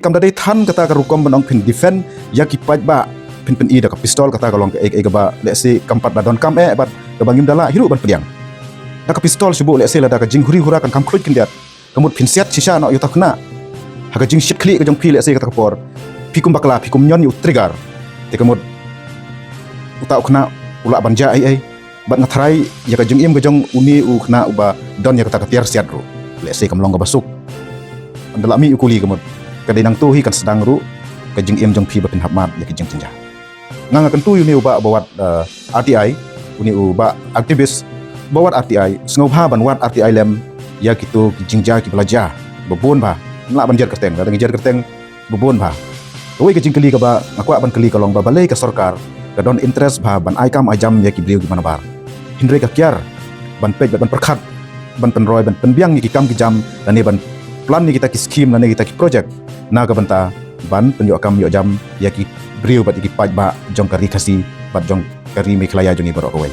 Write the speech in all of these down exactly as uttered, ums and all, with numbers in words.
Kam da dei than kata ka rukom ban ong phin defend ïa ki paidbah, phin pyni da ka pistol, kata ka long kaei kaei kaba lehse kam pat da donkam eh, bad kaba ngim da lah hi ruh ban pdiang. Da ka pistol shu buh lehse lada ka jinghuri hura kan kham khluit khyndiat, ka mut phin siat shisha noh ïa uta u khynnah. Ha ka jingshit khlieh ka jong phi lehse kata ka por, phi kum bakla, phi kum ñion ïa u trigger. Te ka mut uta u khynnah u lah ban jia ei ei. Bad nga tharai ïa ka jingim ka jong une u khynnah uba don ïa kata ka tiar siat ruh, lehse kam long kaba suk. Ynda lah mih u kuli, ka mut ka dei nangto hi kan sdang ruh ka jingim jong phi ba phin hap mad ïa ka jingjynjar. Nga, nga kyntu ïa une u bah ba wad, eh, R T I, une u bah activist ba wad R T I, sngewbha ban wad R T I lem ïa kito ki jingjia kiba la jia ba bun bha. Ngim lah ban jer kyrteng, lada ngi jer kyrteng ba bun bha. Kawei ka jingkylli kaba nga kwah ban kylli ka long ba balei ka sorkar ka don interest bha ban ai kam ai jam ïa ki briew kiba nabar, hynrei ka kiar ban peit bad ban pyrkhat, ban pynroi, ban pynbiang ïa ki kam ki jam, lane ban plan ïa kita ki skim lane kita ki project na ka bynta ban pynïoh kam ïoh jam ïa ki briew bad ïa ki paidbah jong ka Ri Khasi bad jong ka Ri Meghalaya jong ngi baroh kawei.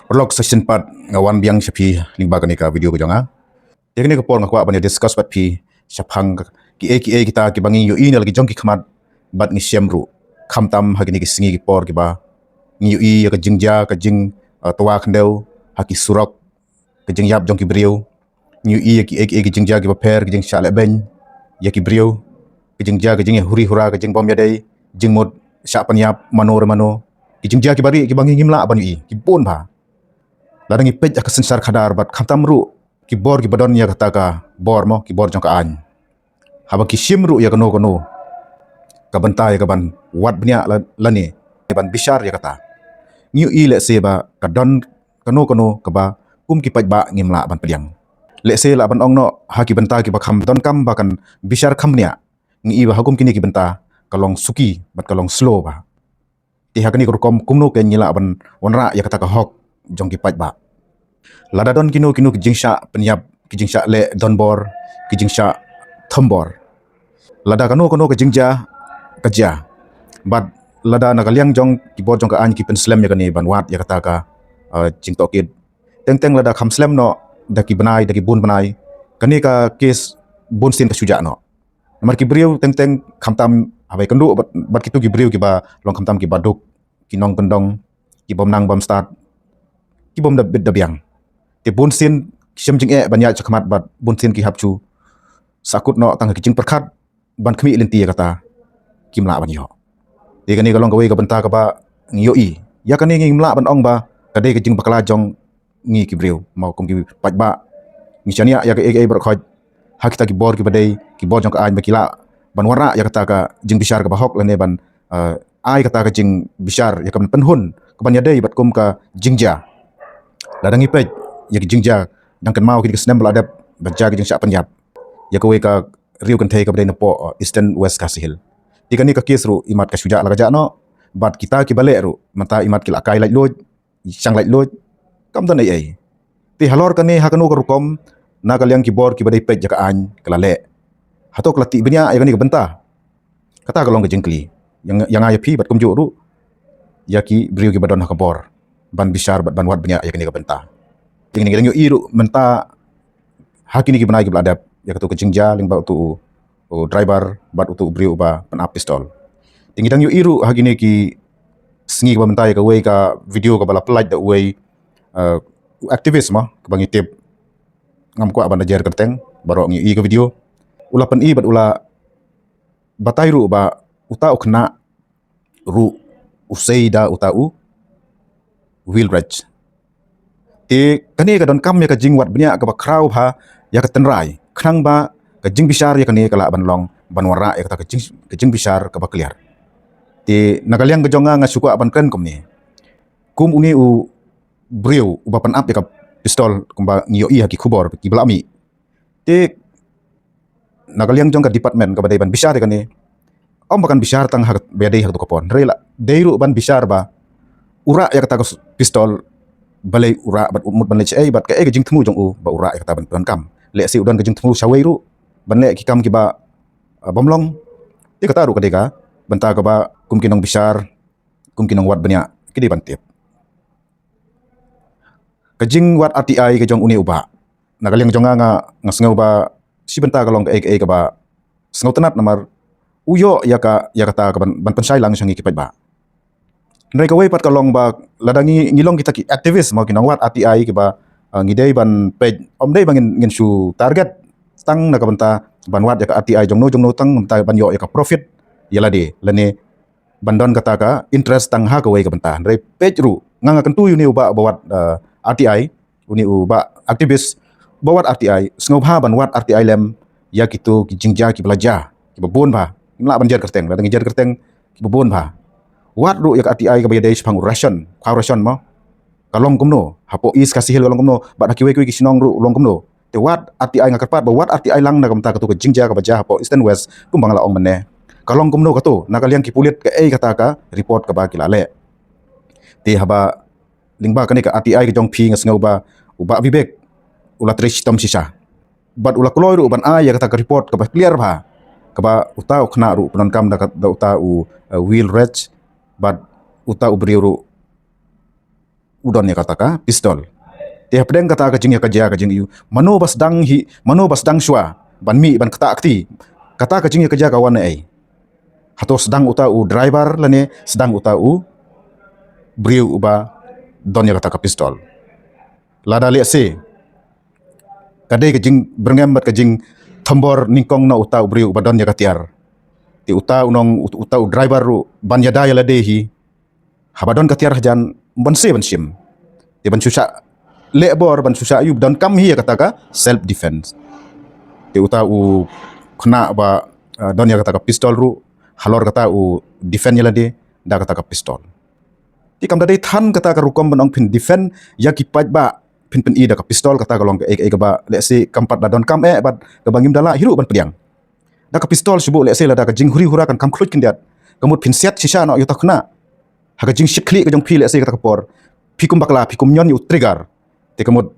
Paralok, sa shisien pat nga wan biang sha phi lyngba kane ka video ka jong nga. Te kane ka por nga kwah ban ïa discuss bad phi shaphang kiei kiei kita kiba ngi ïohi na la ki jong ki khmat bad ngi shem ruh, khamtam ha kine ki sngi ki por kiba ngi ïohi ïa ka jingjia, ka jing, eh, twa khyndew ha ki surok, ka jingïap jong ki briew. Ngi ïohi ïa kiei kiei ki jingjia kiba pher, ki jingshah lehbeiñ ïa ki briew, ki jingjia, ki jingïahuri hura, ki jingbym ïadei jingmut, shah pynïap mano re mano, ki jingjia kiba rieh kiba ngi ngim lah ban ïohi, ki bun bha. Lada ngi peit ha ka synshar khadar bad khamtam ruh ki bor kiba don ïa kata ka bor mo, ki bor jong ka aiñ, haba ki shim ruh ïa kano kano ka bynta ïa kaban wad bniah la, lane ban bishar ïa kata, ngi ïohi lehse ba ka don kano kano kaba kum ki paidbah ngim lah ban pdiang. Lehse lah ban ong noh ha ki bynta kiba kham donkam ba kan bishar kham bniah, ngi ïohi ba ha kum kine ki bynta ka long suki bad ka long slow bha. Te ha kane ka rukom kumno kein ngi lah ban wanrah ïa kata ka hok jong ki paidbah? Lada don kino kino ki jingshah pynïap, ki jingshah leh donbor, ki jingshah thombor, lada kano kano ka jingjia ka jia, bad lada na ka liang jong ki bor jong ka aiñ ki pynslem ïa kane ban wad ïa kata ka, eh, jingtohkit, teng teng lada kham slem noh da ki bnai, da ki bun bnai, kane ka kes bunsien ka shu jah noh. Namar ki briew teng teng khamtam haba ïakynduh bad, bad kito ki briew kiba long khamtam kiba duk, ki nongkyndong, kibym nang bym stad, kibym da bit da biang. Te bunsien ki shem jingeh ban ïaid shakhmat bad bunsien ki hap shu sahkut noh tang ha ki jingpyrkhat ban khmih lynti ïa kata, kim lah ban ïoh. Te kane ka long kawei ka bynta kaba ngi ïohi. Ïa kane ngim lah ban ong ba ka dei ka jingbakla jong ngi ki briew, mo, kum ki paidbah. Ngi shaniah ïa kaei kaei baroh khoit ha kita ki bor kiba dei ki bor jong ka aiñ ba ki lah ban wanrah ïa kata ka jingbishar kaba hok lane ban, eh, ai kata ka jingbishar ïa kaban pynhun, kaban ïadei bad kum ka jingjia. Lada ngi peit ïa ki jingjia, dang kynmaw kine ki snem ba la dep ba jia ki jingshah pynïap ïa kawei ka riew kynthei kaba dei napoh, eh, Eastern West Khasi Hills. Te kane ka kes ruh imat ka shu jah la ka jah noh, bad kita kiba leh ruh mynta imat ki la kai laitluid, shang laitluid, kam don ei ei. Te halor kane ha kano ka rukom, na ka liang ki bor kiba dei peit ïa ka aiñ ka la leh, hato ka la tih bniah ïa kane ka bynta? Kata ka long ka jingkylli ïa nga, ïa nga ïa phi bad kumjuh ruh ïa ki briew kiba don ha ka bor ban bishar bad ban wad bniah ïa kane ka bynta. Te ngi dang ïohi ruh mynta ha kine ki bnai kiba la dep ïa kato ka jingjia lyngba uto u, u driver bad uto u briew uba pynap pistol. Te ngi dang ïohi ruh ha kine ki sngi kiba mynta ïa kawei ka video kaba la pyllait da uwei, eh, u activist, mo, kaba ngi tip, ngam kwah ban da jer kyrteng, baroh ngi ïohi ka video. U la pyni bad u la batai ruh ba uta u khynnah ruh u sei da uta u wheelbarrow. Te kane ka donkam ïa ka jingwad bniah kaba khraw bha ïa ka tynrai, khnang ba ka jingbishar ïa kane ka lah ban long, ban wanrah ïa kata ka jing, ka jingbishar kaba clear. Te na ka liang ka jong nga, nga shu kwah ban kren kumne. Kum une u briew uba pynap ïa ka pistol kumba ngi ïohi ha ki khubor kiba la mih. Te na ka liang jong ka department kaba dei ban bishar ïa kane, ym ba kan bishar tang ha kaba ïadei ha kato ka por, hynrei la dei ruh ban bishar ba u rah ïa kata ka pistol, balei u rah bad u mut ban leh shaei bad kaei ka jingthmu jong u ba u rah ïa kata ban pyndonkam. Lehse u don ka jingthmu shawei ruh ban leh ki kam kiba, ah, bym long. Te kata ruh ka dei ka bynta kaba kum ki nongbishar, kum ki nongwad bniah ki dei ban tip. Ka jingwad R T I ka jong une u bah, na ka liang jong nga, nga, nga sngew ba shi bynta ka long kaei kaei kaba sngewtynnat namar u ïoh ïa ka, ïa kata ka ban, ban pynshai lang sha ngi ki paidbah. Hynrei kawei pat ka long ba lada ngi, ngi long kita ki activist mo, ki nongwad R T I kiba, ah, ngi dei ban peit, ym dei ba ngin, ngin shu target tang na ka bynta ban wad ïa ka R T I jongno jongno tang na ka bynta ban ïoh ïa ka profit ïa lade, lane ban don kata ka interest tang ha kawei ka bynta. Hynrei peit ruh, nga, nga kyntu ïa une u bah ba wad, ah, R T I, une u bah activist ba wad R T I, sngewbha ban wad R T I lem ïa kito ki jingjia kiba la jia, kiba bun bha. Ngim lah ban jer kyrteng, lada ngi jer kyrteng kiba bun bha. Wad ruh ïa ka R T I kaba ïadei shaphang u ration, khwai ration mo. Ka long kumno, hapoh East Khasi Hills ka long kumno, bad ha kiwei kiwei ki shnong ruh long kumno. Te wad R T I, nga kyrpad ba wad R T I lang na ka bynta kato ka jingjia kaba jia hapoh East and West, kumba nga la ong mynne. Ka long kumno kato, na ka liang ki pulit kaei kata ka report kaba ki la leh. Te haba lyngba kane ka R T I ka jong phi nga sngew ba u bah Vivek u la trei shitom shisha. Bad u la kloi ruh ban ai ïa kata ka report kaba clear bha, kaba uta u khynnah ruh pyndonkam da ka, da uta u, eh, wheel wrench, bad uta u briew ruh u don ïa kata ka pistol. Te hapdeng kata ka jingïakajia ka jingïohi, mano ba sdang hi, mano ba sdang shuwa ban mih ban ktah kti, kata ka jingïakajia ka wan na ei? Hato sdang uta u driver lane sdang uta u briew uba don ïa kata ka pistol? Lada lehse ka dei ka jingbyrngem bad ka jingthombor nyngkong na uta u briew uba don ïa ka tiar, te uta u nong, ut-, uta u driver ruh ban ïada ïa lade hi, haba don ka tiar hajan, ban seh ban shim. Te ban shu shah leh bor, ban shu shah ïoh donkam hi ïa kata ka self defense. Te uta u khynnah ba, ah, don ïa kata ka pistol ruh, halor kata u defend ïa lade da kata ka pistol. Te kam da dei than kata ka rukom ban ong phin defend ïa ki paidbah, phin pyni da ka pistol, kata ka long kaei kaei kaba lehse kam pat da donkam eh, bad kaba ngim da lah hi ruh ban pdiang. Da ka pistol shu buh lehse lada ka jinghuri hura kan kham khluit khyndiat, ka mut phin siat shisha noh ïa uta u khynnah. Ha ka jingshit khlieh ka jong phi lehse kata ka por, phi kum bakla, phi kum ñion ïa u trigger, te ka mut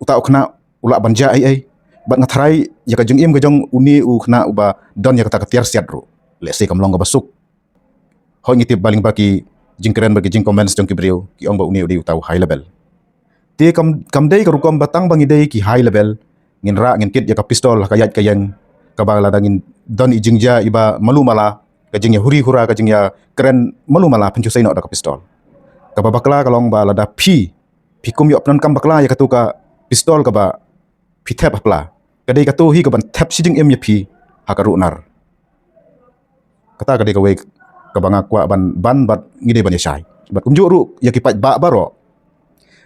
uta u khynnah u lah ban jia ei ei. Bad nga tharai ïa ka jingim ka jong une u khynnah uba don ïa kata ka tiar siat ruh, lehse kam long kaba suk. Hooid ngi tip ba lyngba ki jingkren bad ki jingcomments jong ki briew, ki ong ba une u dei uta u high level. Te kam, kam dei ka rukom ba tang ba ngi dei ki high level ngin rah ngin kit ïa ka pistol ha ka ïaid ka ïeng, kaba lada ngin don i jingjia iba malu mala, ka jingïahuri hura, ka jingïakren malu mala, phin shu sei noh da ka pistol. Kaba bakla ka long ba lada phi, phi kum ïoh pyndonkam bakla ïa kato ka pistol kaba phi thep ha pla, ka dei kato hi kaban thep shi jingim ïa phi ha ka ruh nar. Kata ka dei kawei kaba nga kwah ban, ban bad ngi dei ban ïashai. Bad kumjuh ruh ïa ki paidbah baroh,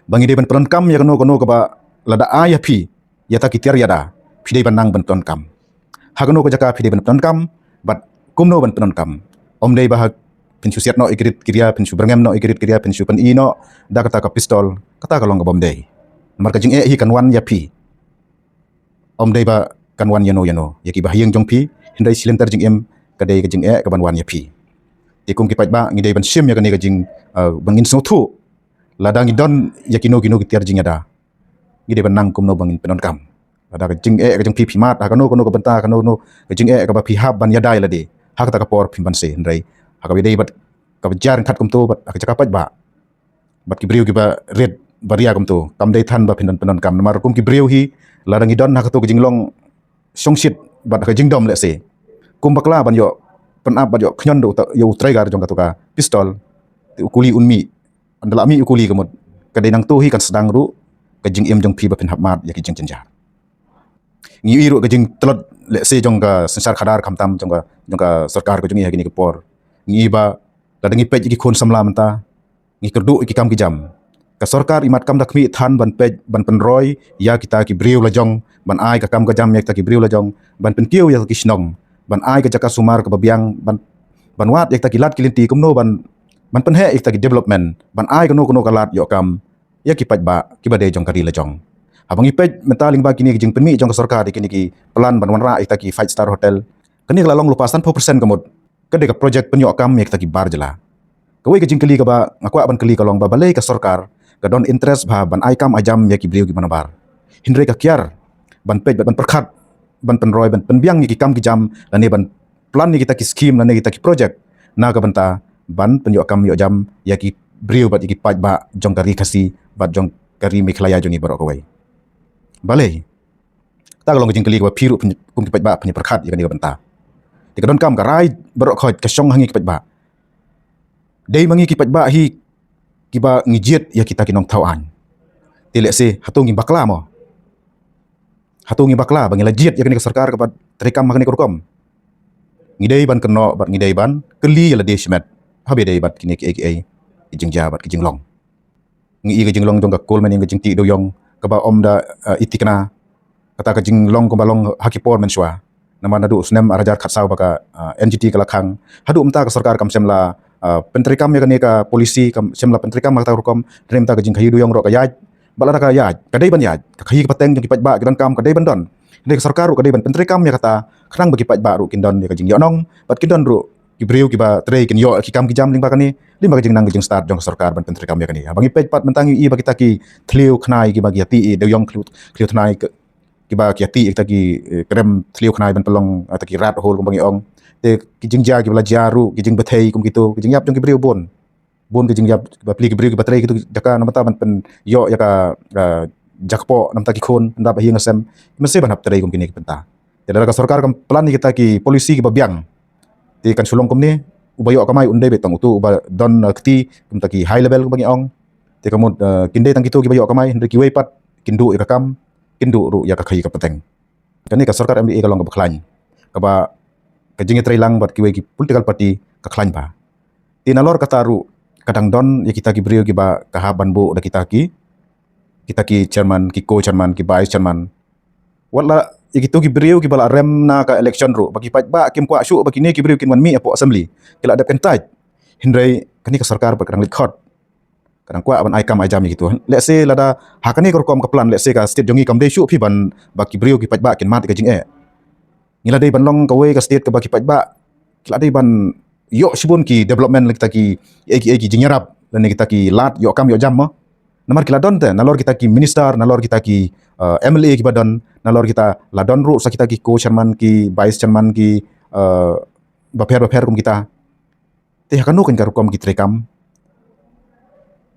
ba ngi dei ban pyndonkam ïa kano kano kaba lada ai ha phi ïa ta ki tiar ïada, phi dei ban nang ban pyndonkam. Ha kano ka jaka phi dei ban pyndonkam, bad kumno ban pyndonkam. Ym dei ba ha phin shu siat noh ïa ki rit ki ria, phin shu byrngem noh ïa ki rit ki ria, phin shu pyni noh da kata ka pistol, kata ka long kaba ym dei. Namar ka jingeh hi kan wan ïa phi. Ym dei ba kan wan ïano ïano ïa kiba ha ïing jong phi, hynrei shi lynter jingim ka dei ka jingeh kaban wan ïa phi. Te kum ki paidbah ngi dei ban shim ïa kane ka jing, eh, ban ngin sngewthuh. Lada ngi don ïa kino kino ki tiar jingïada, ngi dei ban nang kumno ba ngin pyndonkam. Lada ka jingeh ka jong phi phi mad ha kano kano ka bynta, kano kano ka jingeh kaba phi hap ban ïada ïa lade, ha kata ka por phin ban seh, hynrei ha kaba dei bad kaba jar ryngkat kumto bad ha ka jaka paidbah, bad ki briew kiba rit ba ria kumto, kam dei than ba phin don pyndonkam. Namar kum ki briew hi, lada ngi don ha kato ka jinglong shongshit bad ha ka jingdom lehse, kum bakla ban ïoh pynap bad ïoh khñion da uta, ïa u trigger jong kato ka pistol, te u kuli un mih, ynda la mih u kuli ka mut, ka dei nangto hi kan sdang ruh ka jingim jong phi ba phin hap mad ïa ki jingjynjar. Ngi ïohi ruh ka jingtlot lehse jong ka synshar khadar, khamtam jong ka, jong ka sorkar ka jong ngi ha kine ki por. Ngi ïohi ba lada ngi peit ïa ki khun samla mynta, ngi kyrduh ïa ki kam ki jam. Ka sorkar i mat kam da khmih than ban peit, ban pynroi ïa kita ki briew lajong, ban ai ka kam ka jam ïa kita ki briew lajong, ban pynkiew ïa ki shnong, ban ai ka jaka sumar kaba biang, ban, ban wad ïa kita ki lad ki lynti kumno ban, ban pynheh ïa kita ki development, ban ai kano kano ka lad ïoh kam ïa ki paidbah kiba dei jong ka ri lajong. Haba ngi peit mynta lyngba kine ki jingpynmih jong ka sorkar ïa kine ki plan ban wanrah ïa kita ki five star hotel, kane ka la long lypa sanphew percent ka mut ka dei ka project pynïoh kam ïa kita ki bar jylla. Kawei ka jingkylli kaba nga kwah ban kylli ka long ba balei ka sorkar ka don interest bha ban ai kam ai jam ïa ki briew kiba nabar, hynrei ka kiar ban peit bad ban pyrkhat, ban pynroi, ban pynbiang ïa ki kam ki jam lane ban plan ïa kita ki scheme lane kita ki project na ka bynta ban pynïoh kam ïoh jam ïa ki briew bad ïa ki paidbah jong ka ri Khasi bad jong ka ri Meghalaya jong ngi baroh kawei. Balei? Ta ka long ka jingkylli kaba phi ruh kum ki paidbah phin pyrkhat ïa kane ka bynta. Te ka donkam ka rai baroh khoit ka shong ha ngi ki paidbah. Dei ma ngi ki paidbah hi kiba ngi jied ïa kita ki nongthaw aiñ. Te lehse hato ngi bakla mo? Hato ngi bakla ba ngi la jied ïa kane ka sorkar kaba treikam ha kane ka rukom? Ngi dei ban kynnoh bad ngi dei ban kylli ïa lade shimet. Haba dei bad kine kiei kiei ki jingjia bad ki jinglong. Ngi i ka jinglong jong ka coal mining, ka jingtih dewiong kaba ym da eh, ïa thikna. Kata ka jinglong kumba long ha ki por mynshuwa. Namar naduh u snem ar hajar khatsaw ba ka eh, N G T ka la khang haduh mynta ka sorkar kam shym la eh, pyntreikam ïa kane ka policy, kam shym la pyntreikam ha kata ka rukom. Hynrei mynta ka jingkhaïi dewiong ruh ka ïaid. Bad lada ka ïaid, ka dei ban ïaid. Ka khaïi ka pateng jong ki paidbah ki donkam ka dei ban don. Hynrei ka sorkar ruh ka dei ban pyntreikam ïa kata khnang ba ki paidbah ruh kin don ïa ka jingïohnong bad kin don ruh ki briew kiba trei kin ïoh ki kam ki jam lyngba kane, lyngba ka jingnang ka jingstad jong ka sorkar ban pyntreikam ïa kane. Haba ngi peit pat mynta ngi i ba kita ki thliew khnai kiba ki ïatih i dewiong, thliew, thliew khnai ki, kiba ki ïatih i kita ki eh, krem thliew khnai ban pynlong eh, kita ki rat hole kumba ngi ong. Te ki jingjia kiba la jia ruh, ki jingbthei kum kito, ki jingïap jong ki briew bun. Bun ki jingïap, bapli ki briew kiba trei kito ki jaka namar ta ban pynïoh ïa ka eh, jakpoh namar ta ki khun ynda ba hi nga sem. Mesti ban hap trei kum kine ki bynta. Te lada ka sorkar kam plan ïa kita ki policy kiba biang, te kan shu long kumne. Uba ïoh kamai un dei beit tang uto uba don eh, kti kum ta ki high level kumba ngi ong. Te ka mut eh, kin dei tang kito kiba ïoh kamai, hynrei kiwei pat kin duh ïa ka kam, kin duh ruh ïa ka khaïi ka pateng. Kane ka sorkar M D A ka long kaba khlaiñ, kaba ka jingïatreilang bad kiwei ki political party ka khlaiñ bha. Te nalor kata ruh ka dang don ïa kita ki briew kiba ka hap ban buh da kita ki, kita ki chairman, ki co-chairman, ki vice chairman. Wat la ïa kito ki briew kiba la rem na ka election ruh, ba ki paidbah kim kwah shuh ba kine ki briew kin wan mih hapoh assembly, ki la dep kyntait. Hynrei kane ka sorkar bad ka dang leit khot, ka dang kwah ban ai kam ai jam ïa kito. Lehse lada ha kane ka rukom ka plan, lehse ka state jong ngi kam dei shuh phi ban ba ki briew ki paidbah kin mad ïa ka jingeh. Ngi la dei ban long kawei ka state kaba ki paidbah ki la dei ban ïoh shibun ki development lane kita ki, eh, ki, eh, ki jingïarap lane kita ki lad ïoh kam ïoh jam mo. Namar ki la don te, nalor kita ki minister, nalor kita ki eh, M L A kiba don, nalor kita la don ruh sa kita ki co-chairman, ki vice chairman, ki eh, bapher bapher kum kita. Te ha kano kane ka rukom ki treikam?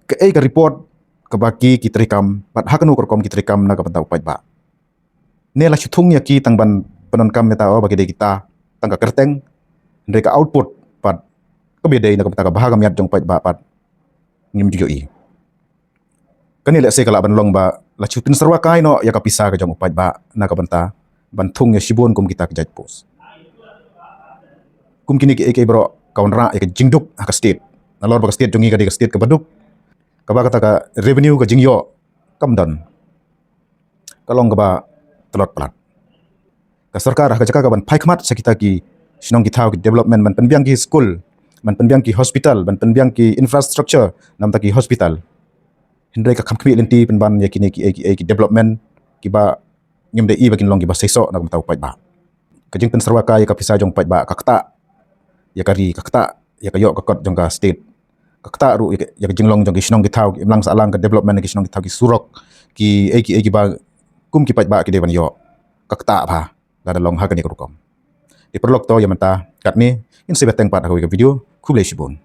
Kaei ka report kaba ki, ki treikam bad ha kano ka rukom ki treikam na ka bynta u paidbah? Ne la shu thung ïa ki tang ban pyndonkam ïa ta, oh, ba ki dei kita tang ka kyrteng, hynrei ka output pat kaba dei na ka bynta ka bha ka miat jong u paidbah pat ngim ju ïohi. Kane lehse ka lah ban long ba la shu pynsyrwa kai noh ïa ka pisa ka jong u paidbah na ka bynta ban thung ïa shibun kum kita ki jait post. Kum kine kiei kiei baroh ka wanrah ïa ka jingduk ha ka state. Nalor ba ka state jong ngi ka dei ka state kaba duk, kaba kata ka revenue, ka jingïoh kam don, ka long kaba tlot palat. Ka sorkar ha ka jaka ka ban phai khmat sha kita ki shnong ki thaw, ki development, ban pynbiang ki school, ban pynbiang ki hospital, ban pynbiang ki infrastructure namar ta ki hospital, hynrei ka kham khmih lynti pynban ïa kine kiei kiei ki development kiba ngim dei i ba kin long kiba seisoh na ka bynta u paidbah. Ka jingpynsyrwa kai ïa ka pisa jong u paidbah ka ktah ïa ka ri, ka ktah ïa ka ïoh ka kot jong ka state, ka ktah ruh ïa ka, ïa ka jinglong jong ki shnong ki thaw, ki imlang sahlang, ka development ki shnong ki thaw, ki surok, kiei kiei kiba kum ki paidbah ki dei ban ïoh, ka ktah bha lada long ha kane ka rukom. Te paralok, to ïa mynta katne, ngin sa ïa bteng pat ha kawei ka video. Khublei shibun.